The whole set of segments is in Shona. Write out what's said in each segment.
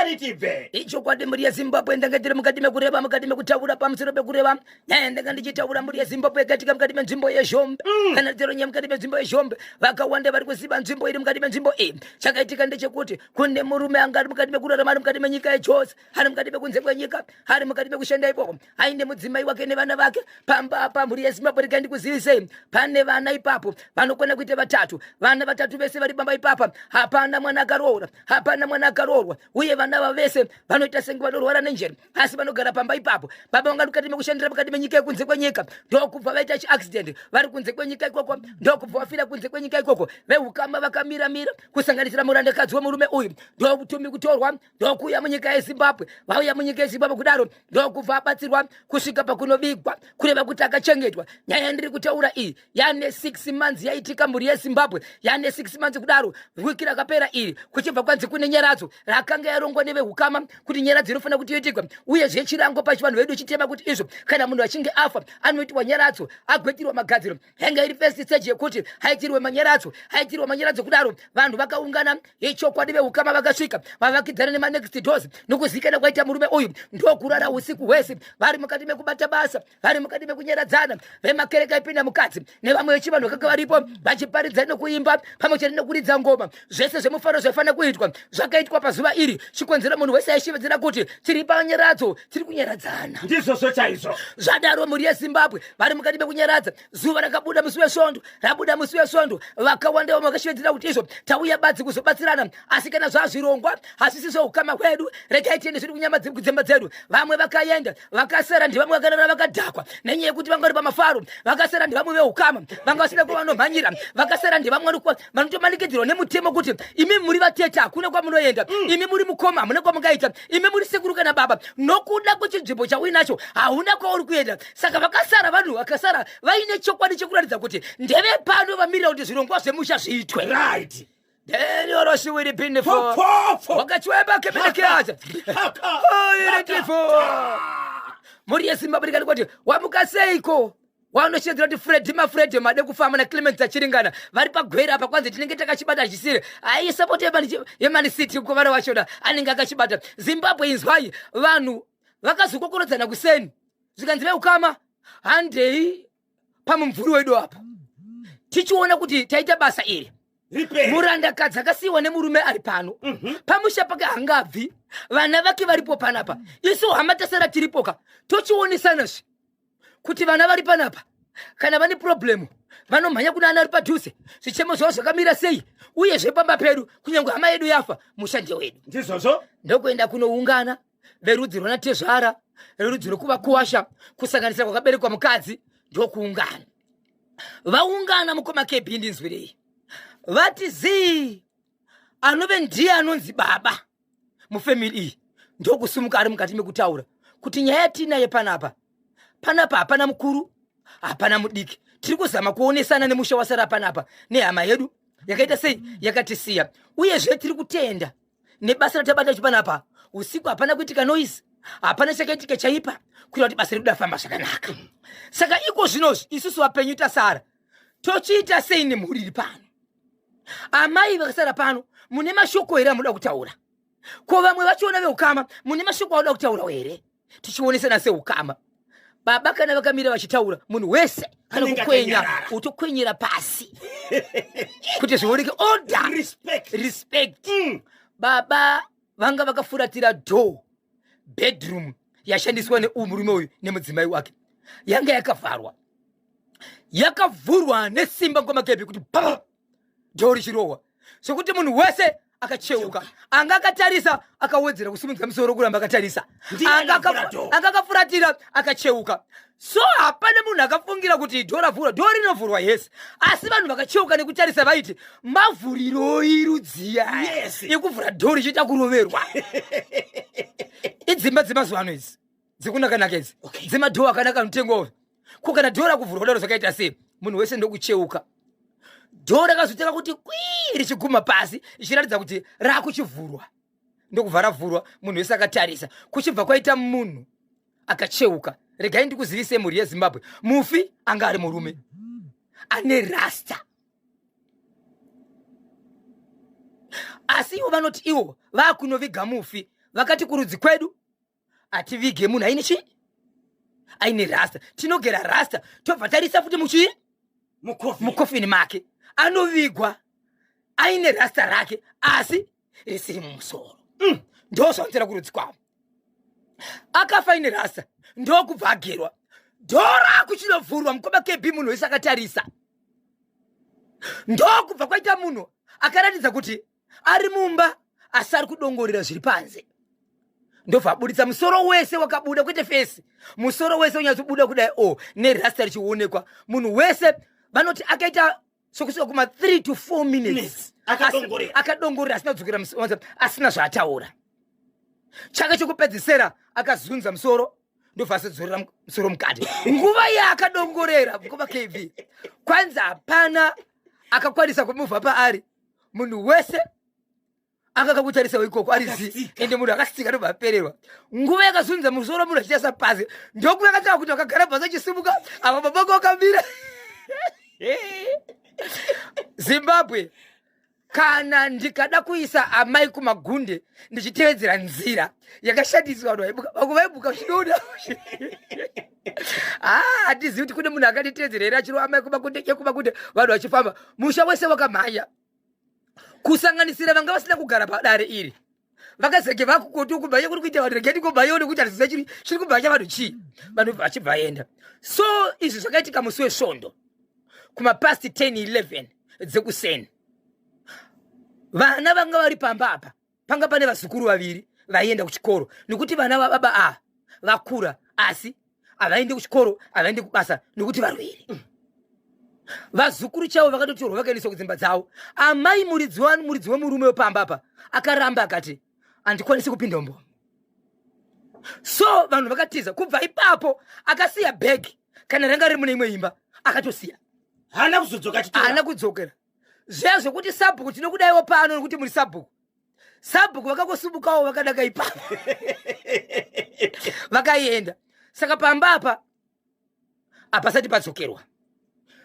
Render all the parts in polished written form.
Chokwadi tibve. Ichokwadi mhuri yeZimbabwe, ndanga ndiri mukati mekureva, mukati mekutaura pamusoro pekureva nyaya ndanga ndichitaura mhuri yeZimbabwe yakaitika mukati menzvimbo yeZhombe. Kana chero nyaya mukati menzvimbo yeZhombe, vakawanda vari kuziva nzvimbo iri mukati menzvimbo iyi. Chakaitika ndechekuti kune murume anga ari mukati mekurarama ari mukati menyika yeJozi, ari mukati mekunze kwenyika, ari mukati mekushanda ikoko, aine mudzimai wake nevana vake pamba apa. Mhuri yeZimbabwe, regai ndikuzivisei, pane vana ipapo vanokwana kuita vatatu. Vana vatatu vese vari pamba ipapa, hapana mwana akaroora, hapana mwana akaroorwa, uye vana ava vese vanoita senge vanorwara nenjere, asi vanogara pamba ipapo. Baba vanga mukati mekushandira mukati menyika yekunze kwenyika, ndokubva vaita chiaccident vari kunze kwenyika ikoko, ndokubva vafira kunze kwenyika ikoko. Veukama vakamiramira, kusanganisira murandakadzi wemurume uyu, ndokutumi kutorwa ndokuuya munyika yeZimbabwe. Vauya munyika yeZimbabwe kudaro, ndokubva abatsirwa kusvika pakunovigwa, kureva kuti akachengetwa. Nyaya yandiri kutaura iyi yane 6 months yaitika, mhuri yeZimbabwe, yane 6 months kudaro. Wiki rakapera iri kuchibva kwanzi kune nyaradzo rakanga yarongwa nevehukama kuti nyaradzo inofanira kuti yoitikwa, uyezve chirango pachivanhu vedu chitema kuti izvo kana munhu achinge afa anoitwa nyaradzo, agoitirwa magadziro. Yanga iri first stage yekuti haitirwe manyaradzo. Haitirwe manyaradzo kudaro, vanhu vakaungana yechokwadi, veukama vakasvika, vavakidzana nemanext doors, nokuzivikana kwaita murume uyu, ndokurara usiku hwese vari mukati mekubata basa, vari mukati mekunyaradzana. Vemakereke aipinda mukadzi nevamwe vechivanhu vakanga varipo vachiparidza nokuimba pamwe chete nekuridza ngoma. Zvese zvemufaro zvaifanira kuitwa zvakaitwa pazuva iri. Chikonzero, munhu wese aishevedzera kuti tiri panyaradzo, tiri kunyaradzana. Ndizvozvo chaizvo. Zvadaro, mhuri yeZimbabwe, vari mukati mekunyaradza, zuva rakabuda musi weSvondo, rabuda musi weSvondo, vakawanda vamwe vakashevedzera kuti izvo tauya badzi kuzobatsirana, asi kana zvazvirongwa hazvisi zveukama hwedu, regai tiende zviri kunyama kudzimba dzedu. Vamwe vakaenda, vakasara ndevamwe vakarara vakadhakwa nenyaya yekuti vanga vari pamafaro. Vakasara ndevamwe veukama vanga vasina kwavanomhanyira. Vakasara ndevamwe vanotomanikidzirwa nemutemo kuti imi muri vatete, hakuna kwamunoenda, imi muri mukoma, hamuna kwamungaita, imi muri sekuru kana baba, nokuda kwechinzvimbo chauinacho hauna kwauri kuenda. Saka vakasara vanhu vakasara vaine chokwadi chekuratidza kuti ndeve pano, vamirira kuti zvirongwa zvemusha zviitwe. Denioroshiwiri pinifo wakachweba kemenekeaza oiritifo. Mhuri yeZimbabwe, ndikati kuti wamuka seiko? Wanoshedzera kuti Fredi maFredi made kufamba naClement Achiringana vari pagwera apa, kwanzi tinenge takachibata chisiri ai support yeMan City kuvana vachona anenge akachibata. Zimbabwe, inzwai, vanhu vakazokokorodzana kuseni, zvikanzi veukama, handei pamumvuri wedu apa tichiona kuti taita basa iri. Ripere. Murandakadzi akasiyiwa nemurume ari pano pamusha pake, hangabvi, vana vake varipo panapa. Isu hama tasara tiripoka, tochionesana zve kuti vana vari panapa kana vane problem vanomhanya kuna ana ari padhuze, zvichemo zvavo zvakamira sei, uyezve pamba pedu kunyange hama yedu yafa, musha ndewedu. Ndizvozvo. Ndokuenda kunoungana verudzi rwanatezvara, rerudzi rwekuvakuwasha, kusanganisira kwakaberekwa mukadzi, ndokuungana. Vaungana, mukoma KB, ndinzwirei, vati zii, anove ndiye anonzi baba mufamily iyi ndokusumuka ari mukati mekutaura kuti nyaya yatinaye panapa, panapa hapana mukuru, hapana mudiki, tiri kuzama kuonesana nemusha wasara panapa nehama yedu yakaita sei, yakatisiya. Uyezve tiri kutenda nebasa ratabata chipanapa usiku, hapana kuitika noise, hapana chakaitika chaipa, kuita kuti basa redu rafamba zvakanaka. Saka iko zvinozvi isusu vapenyu tasara, tochiita sei nemhuri iri pano? Amai vakasara pano, mune mashoko here amuda kutaura? Ko vamwe vachiona veukama, mune mashoko auda kutaurawo here? Tichionesana seukama. Baba kana vakamira vachitaura, munhu wese kana Anenge kukwenya akanyarara. utokwenyera pasi kuti zvioneke order. Respect. Respect. Baba vanga vakafuratira door, bedroom yashandiswa neumurume uyu nemudzimai wake yanga yakavharwa, yakavhurwa nesimba ngomakebi kuti pa door richirohwa sokuti munhu wese akacheuka, anga akatarisa akawedzera kusimudza musoro kuramba akatarisa. Ndiye Anga akavhura door. Anga akafuratira akacheuka, so hapana munhu akafungira kuti door ravhurwa. Door rinovhurwa, yes, asi vanhu vakacheuka nekutarisa vaiti mavhuriroi rudziya ekuvhura door richiita kuroverwa? Idzimba dzemazuva ano idzi dzekunakanaka idzi, dzemadoor akanaka anotengawo. Ko kana door rakuvhurwa kudaro zvakaita sei? Munhu wese ndokucheuka, door rakazotanga kuti kwii richiguma pasi ichiratidza kuti rakuchivhurwa, ndokubva ravhurwa, munhu wese akatarisa, kuchibva kwaita munhu akacheuka. Regai ndikuzivise, mhuri yeZimbabwe, mufi anga ari murume ane rasta, asi ivo vanoti ivo vakunoviga mufi. Vakati kurudzi kwedu hativige munhu aine chii, aine rasta. Tinogera rasta tobva tarisa futi muchii, mukofini make. Anovigwa aine rasta rake asi risiri mumusoro. Ndo zvanotaura kurudzi kwavo. Akafa aine rasta, ndokubva agerwa. Dhora kuchinovhurwa, mukoma KB, munhu wese akatarisa. Ndokubva kwaita munhu akaratidza kuti ari mumba asi ari kudongorera zviri panze, ndobva abuditsa musoro wese wakabuda, kwete face, musoro wese unyatsobuda kudai o oh, nerasta richionekwa. Munhu wese vanoti akaita sokusvika kuma 3 to 4 minutes akadongorera, asina kudzokera, asina zvaataura. Chake chekupedzisera akazunza musoro, ndobva asadzorera musoro mukati. Nguva yaakadongorera, mukoma KB, kwanzi hapana akakwanisa kumuvha paari. Munhu wese akakakutarisawo ikoko ari zi, ende munhu akasika, ndobva apererwa. Nguva yakazunza musoro, munhu achitarisa pasi, ndokuva akatanga kuti vakagara pasi achisimuka ava babako vakamira. Zimbabwe, kana ndikada kuisa amai kumagunde ndichitevedzera nzira yakashandiswa, vanhu vaibuka, vamwe vaibuka vachinoona. Ah, handizivi kuti kune munhu akanditevedzera here achirova amai kumagunde, kumagunde, vanhu vachifamba. Musha wese wakamhanya, kusanganisira vanga vasina kugara padare iri. Vakazenge vakukoti kumhanya kuri kuita vanhu, regei ndingomhanyawo nekuti handiziva chiri chiri kumhanya vanhu chii. Vanhu vachibva vaenda. So izvi zvakaitika musi weSvondo kumapast 10 11 dzekuseni. Vana vanga vari pamba apa, panga pane vazukuru vaviri vaienda kuchikoro, nekuti vana vababa ava vakura asi havaendi kuchikoro, havaendi kubasa nekuti varwere. Vazukuru chavo vakatotorwa vakaendeswa kudzimba dzavo. Amai muridzi muridzi wemurume wepamba apa akaramba, akati handikwanisi kupinda umbo. So vanhu vakatiza kubva ipapo. Akasiya bhegi kana ranga riri mune imwe imba, akatosiya. Haana kuzodzoka achitora? Haana kudzokera. Zviya zvekuti sabhuku tinokudaiwo pano nekuti muri sabhuku, sabhuku vakangosimukawo vakadaka ipapo, vakaenda. Saka pamba apa hapasati padzokerwa.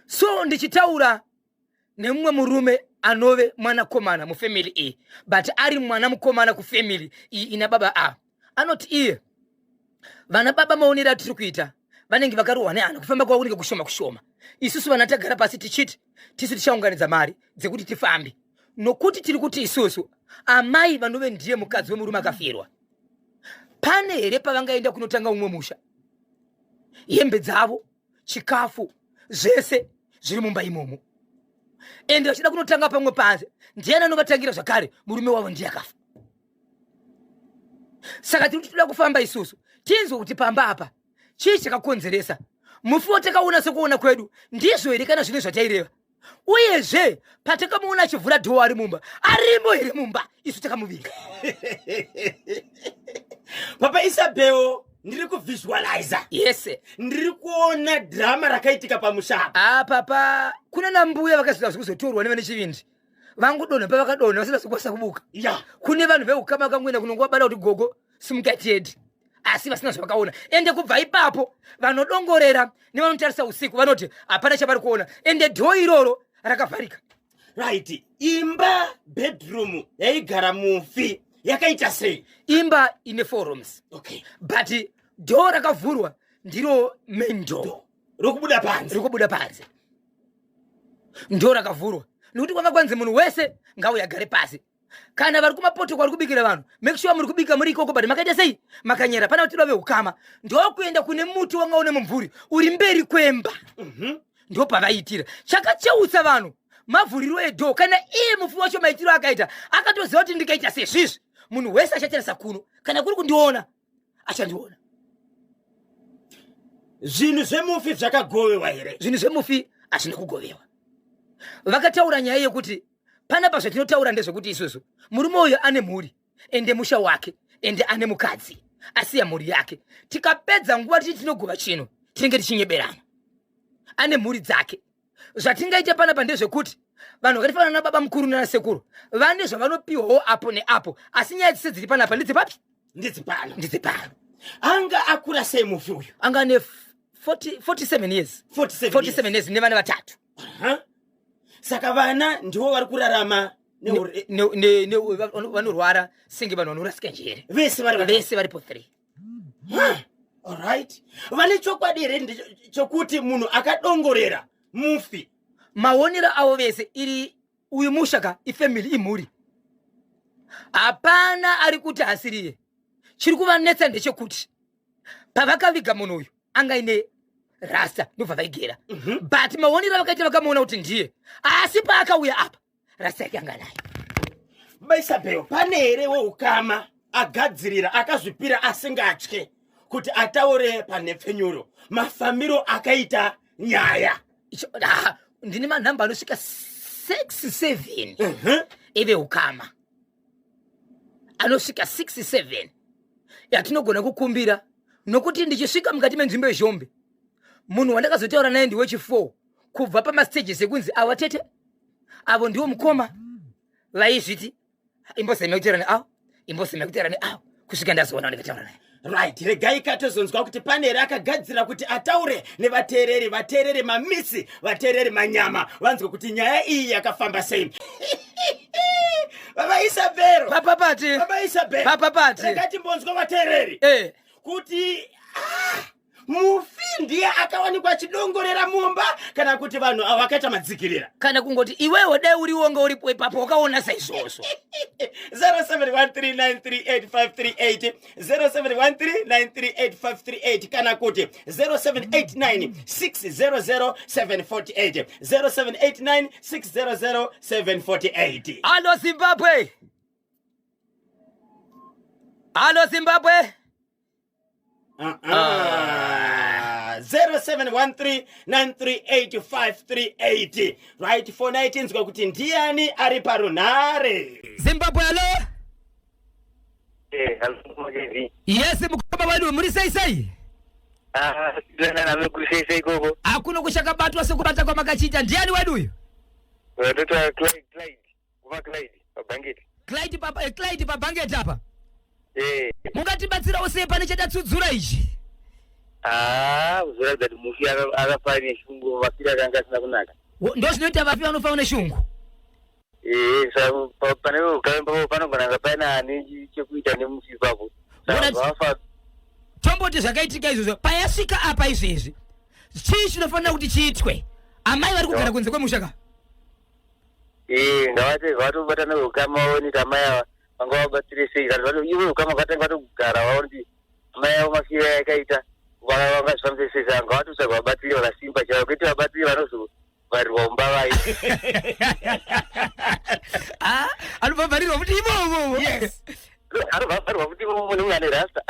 So ndichitaura nemumwe murume anove mwanakomana mufamily iyi, but ari mwana mukomana kufamily iyi ina baba ava, anoti iye vana baba maonero atiri kuita vanenge vakarohwa neana, kufamba kwavo kunenge kushoma kushoma. Isusu vana tagara pasi tichiti tisu tichaunganidza mari dzekuti tifambe, nokuti tiri kuti isusu amai vanove ndiye mukadzi wemurume akafirwa, pane here pavangaenda kunotanga umwe musha? Hembe dzavo, chikafu, zvese zviri mumba imomo, ende vachida kunotanga pamwe panze, ndiani anovatangira zvakare? Murume wavo ndiye akafa. Saka tiri toda kufamba isusu tinzwe kuti pamba apa chii chakakonzeresa mufi watakaona. Sekuona kwedu ndizvo here kana zvine zvataireva? Uyezve patakamuona achivhura door ari mumba, arimo here mumba isu takamuvinga? Papa Isabel, ndiri kuvisualiza. Ndiri kuona drama rakaitika pamusha apa. Ah, papa, kuna nambuya vakazvida zvekuzotorwa nevane chivindi, vangodonha pavakadonha vasina zokwanisa kubuka. Kune vanhu veukama vakangoenda kunongovabada kuti gogo simukai tiedi, asi vasina zvavakaona. Ende kubva ipapo vanodongorera nevanotarisa usiku vanoti hapana chavari kuona, ende door iroro rakavharika. Right, imba, bedroom yaigara mufi yakaita sei? Imba ine four rooms. But door rakavhurwa ndiro main door. Rokubuda panze. Rikubuda panze ndo rakavhurwa, nekuti kwanga kwanzi munhu wese ngauye agare pasi. Kana vari kumapoto kwari kubikira vanhu, make sure muri kubika muri ikoko, but makaita sei? Makanyera. Pana kuti veukama ndokuenda kune muti wanga une mumvuri uri mberi kwemba. Ndo pavaiitira. Chakacheutsa vanhu mavhuriro edoor. Kana iye mufi wacho maitiro akaita, akatoziva kuti ndikaita sezvizvi munhu wese achatarisa kuno, kana kuri kundiona achandiona. Zvinhu zvemufi zvakagovewa here? Zvinhu zvemufi hazvina kugovewa. Vakataura nyaya yekuti panapa zvatinotaura ndezvekuti isusu murume uyu ane mhuri, ende musha wake, ende ane mukadzi, asiya mhuri yake. Tikapedza nguva tichiti tinogova chinhu, tinenge tichinyeberana. Ane mhuri dzake. Zvatingaite panapa ndezvekuti vanhu vakatifanana nababa mukuru nanasekuru vane zvavanopiwawo apo neapo, asi nyaya dzise dziri panapa ndedzepapi? Ndedzepano. Ndedzepano. Anga akura sei mufi uyu? Anga ane 40 47 years. 47. 47 years nevana vatatu. Aha. Saka vana ndivo vari kurarama. Vanorwara senge vanhu vanorasika njere. Vese vari vese varipo 3. Alright, vane chokwadi here chokuti munhu akadongorera mufi? Maonero avo vese iri uyu musha ka, ifamily, imhuri, hapana ari kuti asiriye. Chiri kuvanetsa ndechekuti pavakaviga munhu uyu anga ine rasta, ndobva vaigera. But maonero avakaita, vakamuona kuti ndiye, asi paakauya apa rasta yake anga nayo. Baisabel, pane here weukama agadzirira, akazvipira asingatye kuti ataure panhepfenyuro mafambiro akaita nyaya? Ah, ndine manhamba anosvika 6 7 eveukama anosvika 6 7 yatinogona kukumbira, nokuti ndichisvika mukati menzvimbo yezhombe, munhu wandakazotaura naye ndiwechi4 kubva pamastages ekunzi ava tete avo ndiwo mukoma vaizviti imbozeme kutaura neavo, imbozeme kutaura neavo, kusvika ndazoona ndikataura naye. Right, regai katozonzwa kuti pane here akagadzira kuti ataure nevateereri, vateereri mamisi, vateereri manyama, vanzwe kuti nyaya iyi yakafamba sei. Baba Isabel. Papapati. Baba Isabel. Papapati. Regai timbonzwa vateereri kuti mufi ndiye akawanikwa achidongorera mumba kana kuti vanhu ava vakaita madzikirira. Kana kungoti iwewe dai uriwonga uripo ipapo wakaona saizvozvo. 0713938538, 0713938538 kana kuti 0789600748, 0789600748. Alo Zimbabwe, alo Zimbabwe. 0713938538. Right, fonai tinzwa kuti ndiani ari parunhare. Zimbabwe, alo. Eh, hello, Makevi. Yes, mukoma wedu, muri sei sei? Ah, nana kuri sei sei ikoko? Hakuna kuchakabatwa sekubata kwamakachiita. Ndiani wedu uyu? Watoto Clyde, Clyde. Kuma Clyde, pabhangeti. Clyde papa, Clyde pabhangeti apa. Eh. Mungatibatsirawo sei pane chatatsudzura ichi? Ah, uzoratidza kuti mufi akafa neshungu, mafiro akanga asina kunaka. Ndo zvinoita vafi, vanofa neshungu. Eh, pane ukamba panogona kunge paine ane chekuita nemufi ipapo. Saka vafa. Tomboti zvakaitika izvozvo, payasvika apa izvezvi chii chinofanira kuti chiitwe? Amai vari kugara kunze kwemusha ka? Eh, ngavate vatobatana ukama vaone kuti amai ava vanga vabatsire sei, kana vato ivo ukama vakatanga vatogara vaone kuti amai avo mafiro ayakaita vangazvifambise sei. Saka ngavatotsvaga vabatsiri vakasimba chaivo, kwete vabatsiri vanozovharirwa mumba vai. Ah, anobvavharirwa futi imomo. Yes. Anovhavharirwa futi imomo nemunhu ane rasta.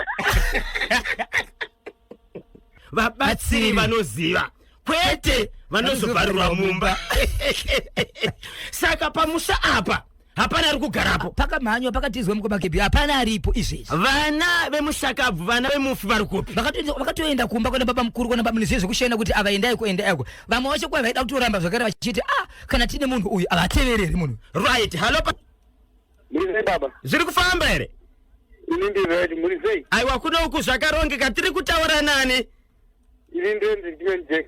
Vabatsiri vanoziva, kwete vanozovharirwa mumba. Saka pamusha apa hapana ari kugarapo? Pakamhanywa, pakatizwa mukomakebi, hapana aripo izvezvi. Vana vemushakabvu, vana vemufi vari kupi? Vakatoenda kumba kwana baba mukuru, kwana baba nezviye zvekushena kuti ava endaiko, endaiko. Vamwe vacho kwa vaida kutoramba zvakare vachiti, ah, kana tine munhu uyu havatevereri munhu. Right, halo Muri sei, baba? Zviri kufamba here? Ini ndiri right, muri sei? Aiwa, kuno uku zvakarongeka. Tiri kutaura nani? Ini ndonzi Richman Jack.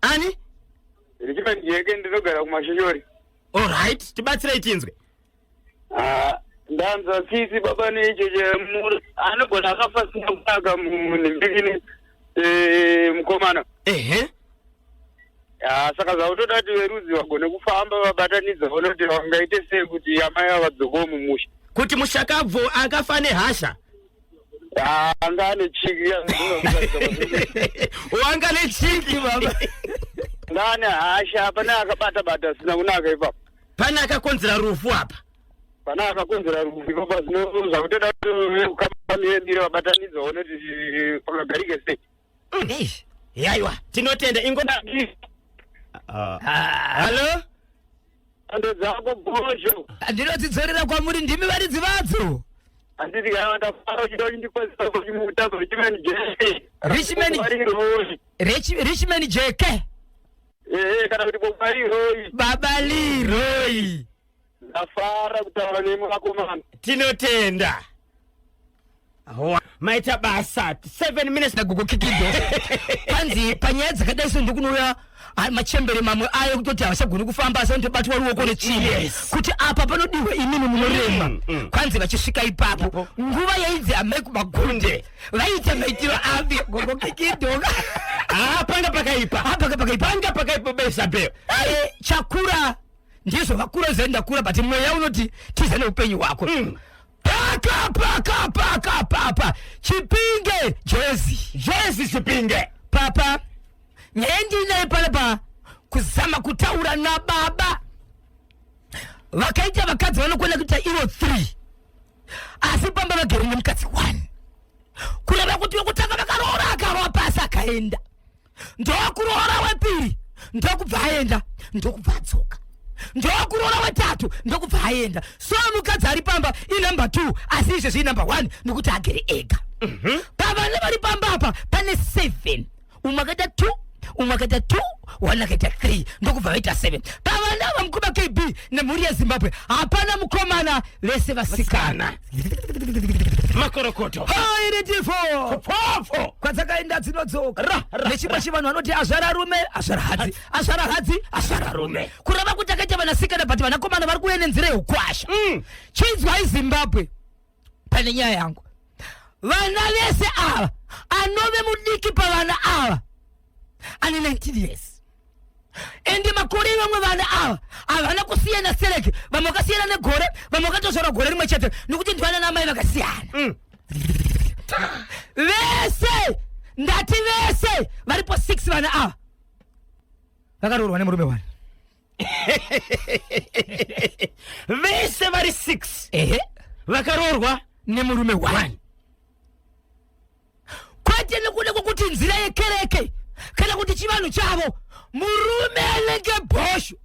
Ani? Richman Jack, ndinogara kuMashoshori. Alright, tibatsirei tinzwe. Ah, ndanzwa tsitsi baba neicho chemuri anogona akafa sina kunaka munhimbikini, mukomana. Ah, saka zvautoda kuti verudzi vagone kufamba vabatanidza vaone kuti vangaite sei kuti amai ava vadzokewo mumusha. Kuti mushakabvu akafa nehasha? Ah, anga ane chiki. Wanga nechiki, baba. Anga ane hasha, pane akabata bata sina kunaka ipapo. Pane akakonzera rufu apa. Pane akakonzera rufu ipapa. Zvino zvakutoda kuti vekukambani vabatanidza vaone kuti pakagarike sei. Eish. Yaiwa, tinotenda ingo. Halo. Ando dzako bhozho. Ndinodzidzorera kwamuri, ndimi varidzi vadzo. Handiti kana ndafara uchida uchindikwazisa kuchimutambo Richman Jeke. Richman- Richman Jeke. Ehe, kana kuti Baba Leroy. Baba Leroy. Ndafara kutaura nemi vakomana. Tinotenda. Maita basa. 7 minutes nagogo Kikido. Panzi panyaya dzakadai so ndokunouya machembere mamwe ayo kutoti havachagoni kufamba, asi vanotobatwa ruoko netsvimbo kuti apa panodiwa imimi munorema. Kwanzi vachisvika ipapo, nguva yainzi amai kumagunde vaiita maitiro api, gogo Kikido? Ah, panga pakaipa. Panga pakaipa. Panga pakaipa, Besabel. Chakura ndizvo vakura zai ndakura, but mweya unoti tiza neupenyu hwako. Paka paka paka papa Chipinge jezi. Jezi Chipinge. Papa, nyaya ndinayo panapa kuzama kutaura nababa vakaita vakadzi vanokwana kuita ivo 3, asi pamba vagere nemukadzi 1, kureva kuti wekutanga vakaroora akarowa pasi akaenda, ndokuroora wepiri, ndokubva aenda, ndokubva adzoka, ndokuroora wetatu, ndokubva aenda. So mukadzi ari pamba inumber 2, asi izvezvi inumber 1 nekuti agere ega. Pavana vari pamba apa pane 7. Umwe akaita 2, umwe akaita 2, one akaita 3, ndokubva vaita 7. Pavana vamukoma KB nemhuri yeZimbabwe hapana mukomana, vese vasikana. Makorokoto. Hairitifo. Pfopfo. Kwadzakaenda dzinodzoka. Ra, ra, Nechimwe chivanhu vanoti azvara rume azvara hadzi, azvara hadzi azvara rume, kureva kuti akaita vanasikana, but vanakomana vari kuuya nenzira yeukwasha. Chinzwai Zimbabwe, pane nyaya yangu. Vana vese ava, anove mudiki pavana ava ane 19 years, ende makore evamwe vana ava havana kusiyana sereke. Vamwe vakasiyana negore, vamwe vakatozvarwa gore rimwe chete, nekuti ndivana namai vakasiyana. Vese, ndati vese varipo 6 vana ava vakaroorwa nemurume one. Vese vari 6 Ehe. vakaroorwa nemurume one, kwete nekuda kwokuti nzira yekereke kana kuti chivanhu chavo. Murume anenge bhosho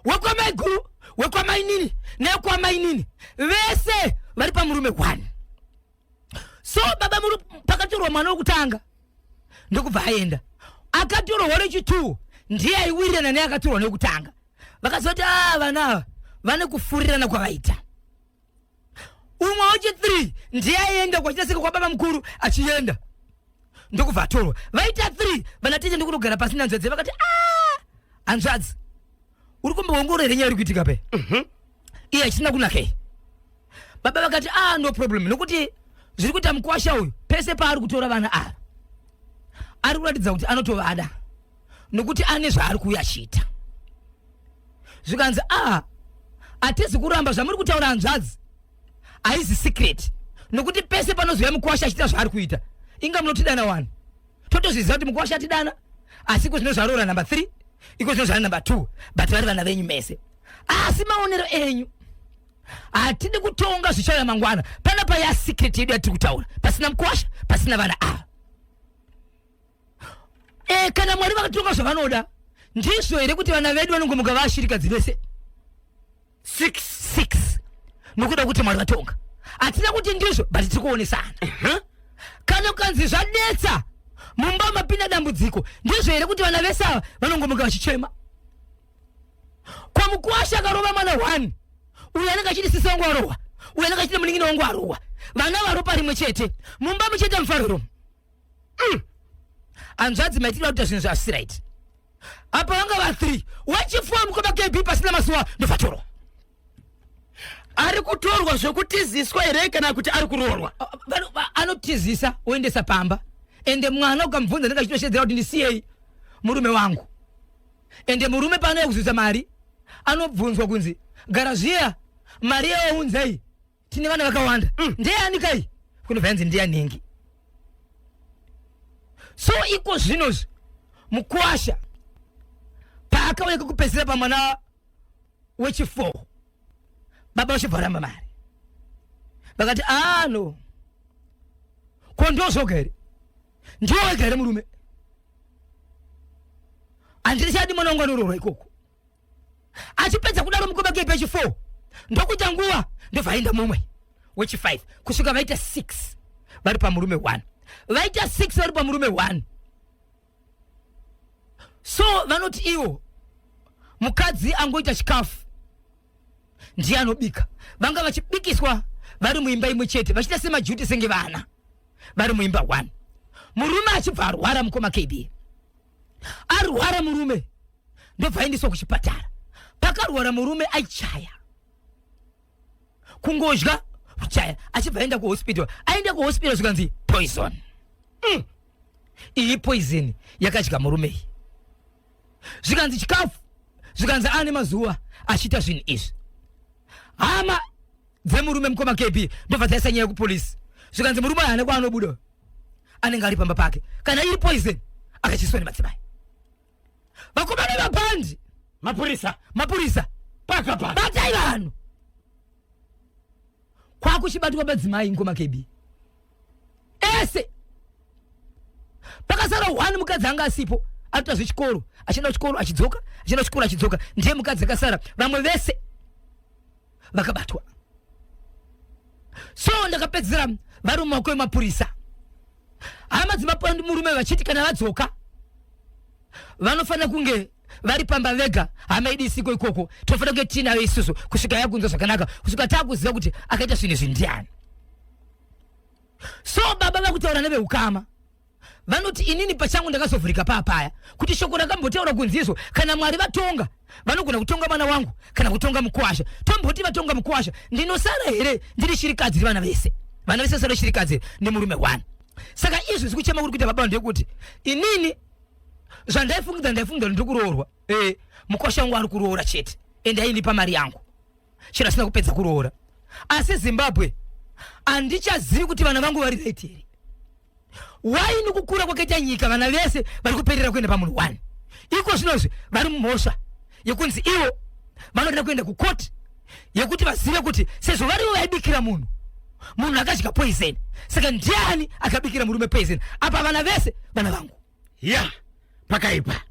wekwamaiguru, wekwamainini nekwamainini, vese vari pamurume one. So baba muri pakatorwa mwana wekutanga, ndokubva aenda, akatorwa rechi2 ndiye aiwirirana neakatorwa nekutanga. Vakazoti a vana ava vane kufurirana kwavaita. Umwe wechi3 ndiye aienda kwachitasika kwababa mukuru achienda, ndokubva atorwa. Vaita 3 vana tete, ndokunogara pasi nanzvadzi. Vakati, "A hanzvadzi, uri kumboongorora here nyaya iri kuitika pe iye achisina kunakei?" Baba vakati, "A no problem, nokuti zviri kuita mukwasha uyu, pese paari kutora vana ava ari kuratidza kuti anotovada, nokuti ane zvaari kuuya achiita." Zvikanzi, "A hatizi kuramba zvamuri kutaura hanzvadzi, haizi secret, nokuti pese panozouya mukwasha achiita zvaari kuita, inga munotidana wani, totozviziva kuti mukwasha atidana. Asi iko zvino zvaroora number 3, iko zvino zvava number 2, but vari vana venyu mese. Asi maonero enyu, hatidi kutonga zvichauya mangwana. Panapa yasecret yedu yatiri kutaura, pasina mukwasha, pasina vana ava. Kana Mwari vakatonga zvavanoda, ndizvo here kuti vana vedu vanongomuka vashirikadzi vese 6? 6, nokuda kuti Mwari vatonga? Hatina kuti ndizvo, but tiri kuonesana. Kana kukanzi zvadetsa mumba, mapinda dambudziko, ndizvo here kuti vana vese ava vanongomuka vachichema? Kwamukwasha akarova mwana 1, uyu anenge achiti sisi wangu arohwa, uyu anenge achiti munin'ina wangu arohwa. Vana varopa rimwe chete, mumba muchiita mufariro. Hanzvadzi, maitiro akuita zvinhu zvasisi right apa. Vanga va3, wechifour, mukoma KB, pasina masuwa ndofatorwa. Ari kutorwa zvekutiziswa here kana kuti ari kuroorwa? Anotizisa oendesa pamba. Ende mwana ukamubvunza ndenge achitoshedzera kuti ndisiyei murume wangu. Ende murume paanouya kuzoisa mari anobvunzwa kunzi, "Gara zviya, mari yawaunzai, tine vana vakawanda, ndeyani kai?" Kunobva yanzi ndiyanhingi. So iko zvinozvi mukwasha paakauya kekupedzisira pamwana wechi4, baba vachibva mari, vakati, "Ah no, ko ndozvoga here? Ndiwo wega here murume? Handichadi mwana wangu anoroorwa ikoko." Achipedza kudaro mukoma ke pechi4 ndokuita nguva, ndobva aenda mumwe wechi5, kusvika vaita 6 vari pamurume 1. Vaita 6 vari pamurume 1. So vanoti ivo mukadzi angoita chikafu ndiye anobika, vanga vachibikiswa. Vari muimba imwe chete, vachiita semajuti, senge vana vari muimba one. Murume achibva arwara, mukoma KB. Arwara murume, ndobva aendeswa kuchipatara. Pakarwara murume aichaya, kungodya, kuchaya, achibva aenda kuhospital. Aenda kuhospital, zvikanzi poison. Iyi poison yakadya murume iyi. Zvikanzi chikafu, zvikanzi ane mazuva achiita zvinhu izvi. Hama dzemurume, mukoma KB, ndobva dzaisa nyaya yekupolisi. Zvikanzi murume haana kwaanobuda, anenge ari pamba pake. Kana iri poison, akachiswa nemadzimai. Vakomana vabhandi, mapurisa, mapurisa, paka paka, batai vanhu. Kwakuchibatwa madzimai, mukoma KB, ese. Pakasara one mukadzi anga asipo, atoita zvechikoro, achienda kuchikoro achidzoka, achienda kuchikoro achidzoka. Ndiye mukadzi akasara, vamwe vese vakabatwa. So ndakapedzisira vari mumaoko emapurisa. Hama dzemamurume vachiti kana vadzoka vanofanira kunge vari pamba vega. Hama yedu isiko ikoko, tofanira kunge tiinayo isusu kusvika yakunzwa zvakanaka, kusvika taakuziva kuti akaita zvinhu izvi ndiani. So baba vakutaura neveukama, vanoti inini pachangu ndakazovhurika paapaya kuti shoko rakambotaura kunzi izvo kana Mwari vatonga, vanogona kutonga mwana wangu kana kutonga mukwasha. Tomboti vatonga mukwasha, ndinosara here ndiri shirikadzi revana vese? Vana vese sara shirikadzi nemurume one. Saka izvi zvikuchema kuri kuita baba ndekuti inini zvandaifungidza, ndaifungidza ndiri kuroorwa, mukwasha wangu ari kuroora chete, ende ainipa mari yangu chero asina kupedza kuroora. Asi Zimbabwe, handichazivi kuti vana vangu vari right here. Why? Nokukura kwakaita nyika, vana vese vari kuperera kuenda pamunhu one. Iko zvinozvi vari mumhosva yekunzi ivo vanoda kuenda kukoti yekuti vazive kuti sezvo varivo vaibikira munhu, munhu akadya poison, saka ndiani akabikira murume poison? Apa vana vese vana vangu. Ya, pakaipa.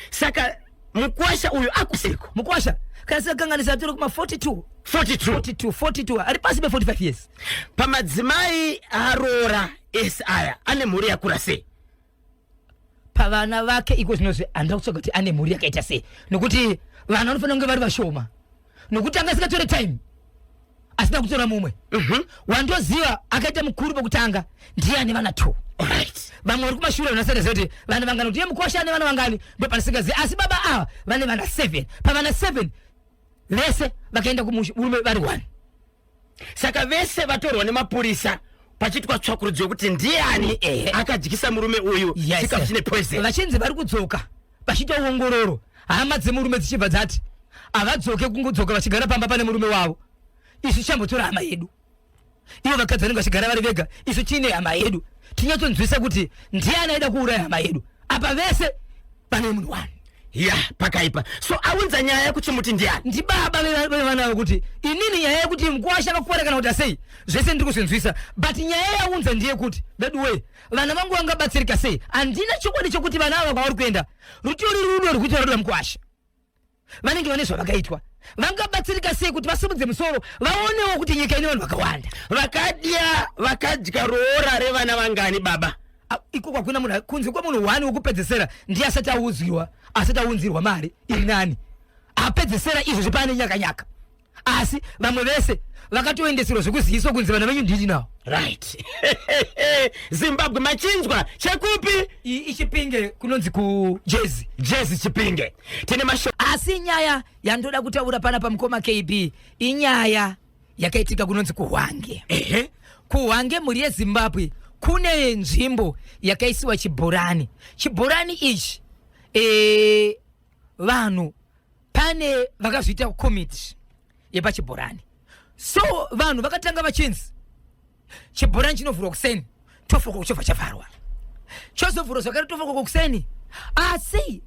Saka mukwasha uyu akuseko? Mukwasha, kana sikakanganisa, atori kuma 42. 42? 42, 42, ari pasi pe45 years. Pamadzimai aroora ese aya, ane mhuri yakura sei? Pavana vake iko zvinozvi handina kutsvaga kuti ane mhuri yakaita sei, nokuti vanhu vanofanira kunge vari vashoma, nokuti anga asingatore time asina kutora mumwe. Wandoziva akaita mukuru pokutanga ndiye ane vana two. Vamwe vari kumashure vanasareza kuti vanhu vangani, kuti iye mukwasha ane vana vangani, ndo panisingazivi. Asi baba ava vane vana seven. Pavana seven vese vakaenda kumurume vari one. Saka vese vatorwa nemapurisa pachiitwa tsvakurudzo yekuti ndiani akadyisa murume uyu chikafu chine poison. Vachinzi vari kudzoka vachiita ongororo, hama dzemurume dzichibva dzati havadzoke, kungodzoka vachigara pamba pane murume wavo. Isu tichambotora hama yedu, ivo vakadzi vanenge vachigara vari vega. Isu tiine hama yedu, tinyatsonzwisa kuti ndiani aida kuuraya hama yedu. Apa vese pane munhu wani. Ya, pakaipa. So aunza nyaya yekuti muti ndiani? Ndibaba vevana avo, kuti inini nyaya yekuti mukuwasha vakuvara kana kuti asei, zvese ndiri kuzvinzwisa, but nyaya yaunza ndeyekuti vedu wee, vana vangu vangabatsirika sei? Handina chokwadi chokuti vana ava kwavari kuenda rutori rudo rwekuti varoda mukuwasha, vanenge vane zvavakaitwa, vangabatsirika sei kuti vasimudze musoro vaonewo kuti nyika ine vanhu vakawanda. Vakadya roora revana vangani, baba? Ah, iko hakuna munhu kunze kwemunhu one wekupedzesera, ndiye asati audzwiwa, asati aunzirwa mari iri nani. Apedzesera izvozvo pane nyakanyaka, asi vamwe vese vakatoendeserwa zvekuziviswa kunzi vana venyu ndini nawo. Right, Zimbabwe, machinzwa chekupi? Ichipinge, kunonzi kuJezi. Jezi, Chipinge. Tine masho. Asi nyaya yandoda kutaura pana pamukoma KB inyaya yakaitika kunonzi kuHwange. Kuhwange, mhuri yeZimbabwe, kune nzvimbo yakaisiwa chibhorani. Chibhorani ichi, vanhu pane vakazviita komiti yepachibhorani. So vanhu vakatanga vachinzi chibhorani chinovhurwa kuseni, 12 chobva chavharwa, chozovhurwa zvakare 12 kuseni. Asi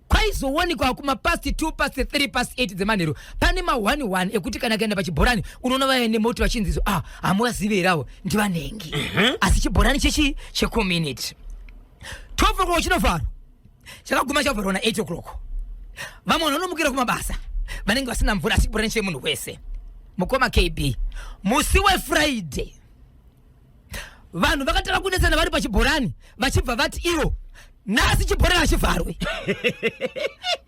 kwaizowanikwa kuma past 2, past 3, past 8 dzemanheru pane ma11 ekuti kana kaenda pachibhorani unoona vaya nemoti vachinzi, "Ah, hamuvazivi here avo? Ndivanengi." Asi chibhorani chechi checommunity, 12 o'clock chinovharwa, chakaguma chavharwa na8 o'clock. Vamwe vanhu vanomukira kumabasa, vanenge vasina mvura, asi chibhorani chemunhu wese. Mukoma KB, musi weFriday vanhu vakatanga kunetsana vari pachibhorani, vachibva vati ivo nhasi chibhorani hachivharwe.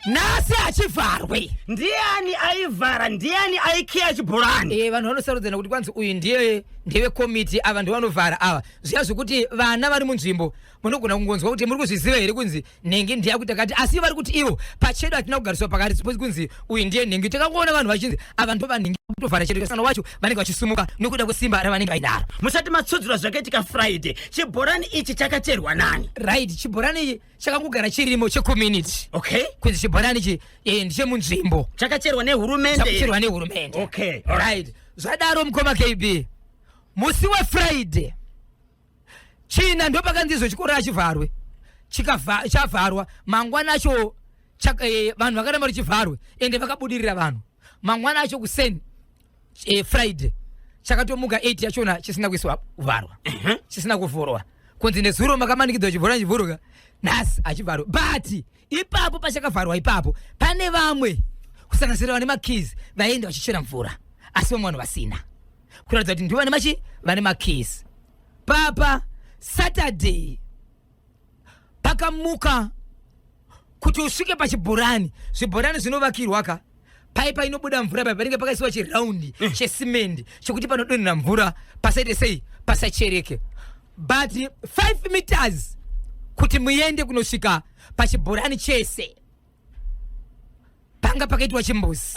Nhasi hachivharwe. Ndiani aivhara? Ndiani aikiya chibhorani? Vanhu vanosarudzana kuti kwanzi uyu ndiye ndevekomiti, ava ndivanovhara ava. Zviya zvokuti vana vari munzvimbo munogona kungonzwa kuti muri kuzviziva here kunzi nhengi ndiye akuti akati, asi vari kuti ivo pachedu hatina kugariswa pakati suppose kunzi uyu ndiye nhengi. Takangoona vanhu vachinzi ava ndo vanhengi, kutovhara chedu sana wacho vanenge vachisumuka nokuda kwesimba ravanenge vainaro. Musati matsudzura zvakaitika Friday, chibhorani ichi chakacherwa nani? Right, chibhorani ichi chakangogara chirimo checommunity. Kunzi chibhorani ichi ndechemunzvimbo. Chakacherwa nehurumende? Chakucherwa nehurumende. Right, zvadaro mukoma KB, musi weFriday china ndo pakanzi izvo chikoro achivharwe. Chavharwa mangwana acho, vanhu vakaramba richivharwe, ende vakabudirira vanhu. Mangwana acho kuseni, Friday, chakatomuka 8 yachona chisina kuiswa kuvharwa, chisina kuvhurwa. Kunzi nezuro makamanikidzwa chivhura chivhuruka, nhasi achivharwa. But ipapo pachakavharwa ipapo pane vamwe, kusanganisira vane makeys, vaienda vachichera mvura, asi vamwe vanhu vasina, kuratidza kuti ndivo vane machi vane makeys. Papa Saturday pakamuka kuti usvike pachibhorani, zvibhorani zvinovakirwa ka, paipa inobuda mvura pai panenge pakaisiwa chiraundi chesimendi chekuti panodonhera mvura pasaite sei, pasachereke. But 5 meters kuti muende kunosvika pachibhorani chese panga pakaitwa chimbuzi.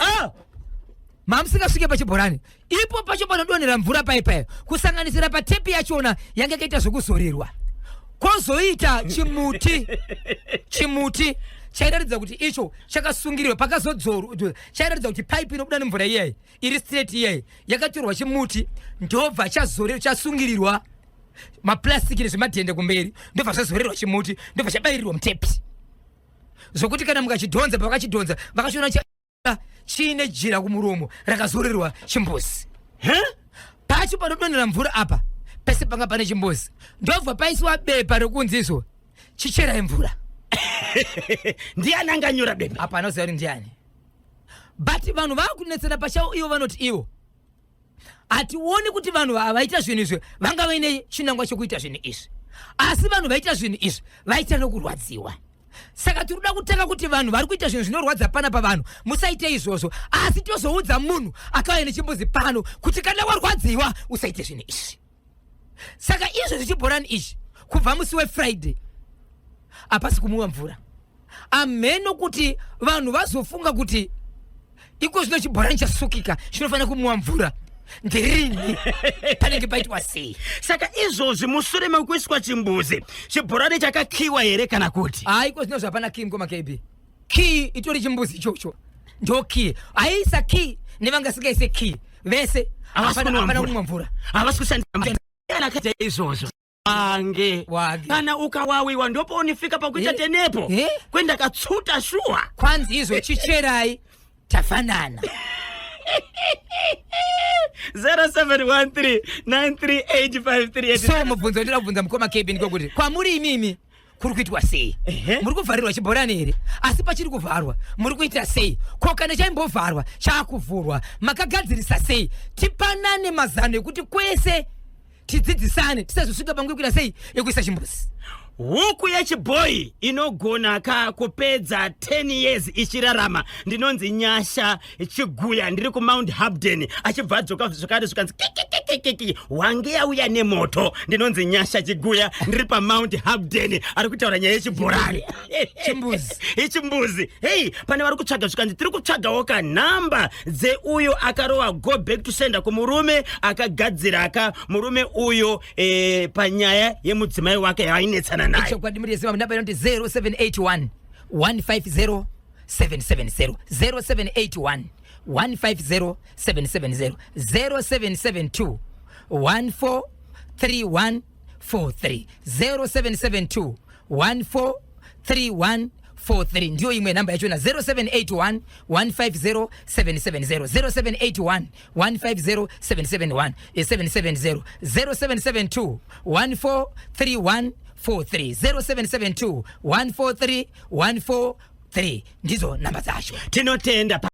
Mamusingasvike pachibhorani ipo pacho panodonhera mvura paipayo, kusanganisira patepi yachona yanga yakaita zvekuzorerwa, kwozoita chimuti, chimuti chairatidza kuti icho chakasungirirwa pakazodzorwa, chairatidza kuti paipi inobuda nemvura iyayi iri straight iyayi yakatorwa chimuti, ndobva chazorerwa, chasungirirwa maplastiki nezvimadhende kumberi, ndobva zvazorerwa chimuti, ndobva chabayirirwa mutepi, zvokuti kana mukachidhonza, pavakachidhonza vakachiona chiine jira kumuromo rakazorerwa chimbuzi. Pacho panodonhera mvura apa pese panga pane chimbuzi, ndobva paisiwa bepa rekunzi izvo chicherai mvura. Ndiani anganyora bepa? Apa anoziva kuti ndiani, but vanhu vakunetsana pachavo. Ivo vanoti ivo hationi kuti vanhu vaita zvinhu izvi vanga vaine chinangwa chokuita zvinhu izvi, asi vanhu vaita zvinhu izvi vaita nokurwadziwa. Saka tiri kuda kutanga kuti vanhu vari kuita zvinhu zvinorwadza pana pavanhu musaite izvozvo, asi tozoudza munhu akauya nechimbuzi pano kuti kana warwadziwa usaite zvinhu izvi. Saka izvo zvichibhorani izvi kubva musi weFriday hapasi kumwiwa mvura. Amheno kuti vanhu vazofunga kuti iko zvino chibhorani chasukika chinofanira kumwiwa mvura ndirini, panenge paitwa sei? Saka izvozvi mushure mekuiswa chimbuzi, chibhorani chakakiwa here kana kuti? Hayi, iko zvino zvapana key, mukoma KB. Key itori chimbuzi ichocho, ndo key. Aisa key nevangasingaise key vese Havasi kunwa hapana mvura. kumwa mvura. Havasi kushandisa mvura. Ndiani akaita izvozvo? Ange Wage. Kana ukawawiwa ndopaunifika pakuita tenepo. Kwenda katsuta shuwa. Kwanzi izvo chicherai tafanana. 0713 938 So mubvunzo wandinoda kubvunza mukoma KB ndikokuti kwamuri imimi kuri kuitwa sei? Muri kuvharirwa chibhorani here? Asi pachiri kuvharwa muri kuita sei? Ko kana chaimbovharwa chaakuvhurwa, makagadzirisa sei? Tipanane mazano ekuti kwese tidzidzisane, tisazosvika panguva yekuita sei, yekuisa chimbuzi. Huku yechibhoyi inogona ka kupedza 10 years ichirarama. Ndinonzi Nyasha Chiguya, ndiri kuMount Hampden. Achibva adzoka zvakare zvikanzi kikikikiki, wange yauya nemoto. Ndinonzi Nyasha Chiguya, ndiri paMount Hampden. Ari kutaura nyaya yechibhorani. Chimbuzi. Ichimbuzi. Hei, pane vari kutsvaga, zvikanzi tiri kutsvagawo kanhamba dzeuyo akarova go back to sender kumurume akagadzira aka murume uyo panyaya yemudzimai wake yavainetsana naye. Chokwadi muri yeZimbabwe, namba inoti 0781 150 770, 0781 150 770, 0772 143143, 0772 143143 ndiyo imwe namba yachona. 0781 150 770, 0781 150 771, 770, 0772 143143, 0772 143 143 ndizo namba dzacho. Tinotenda.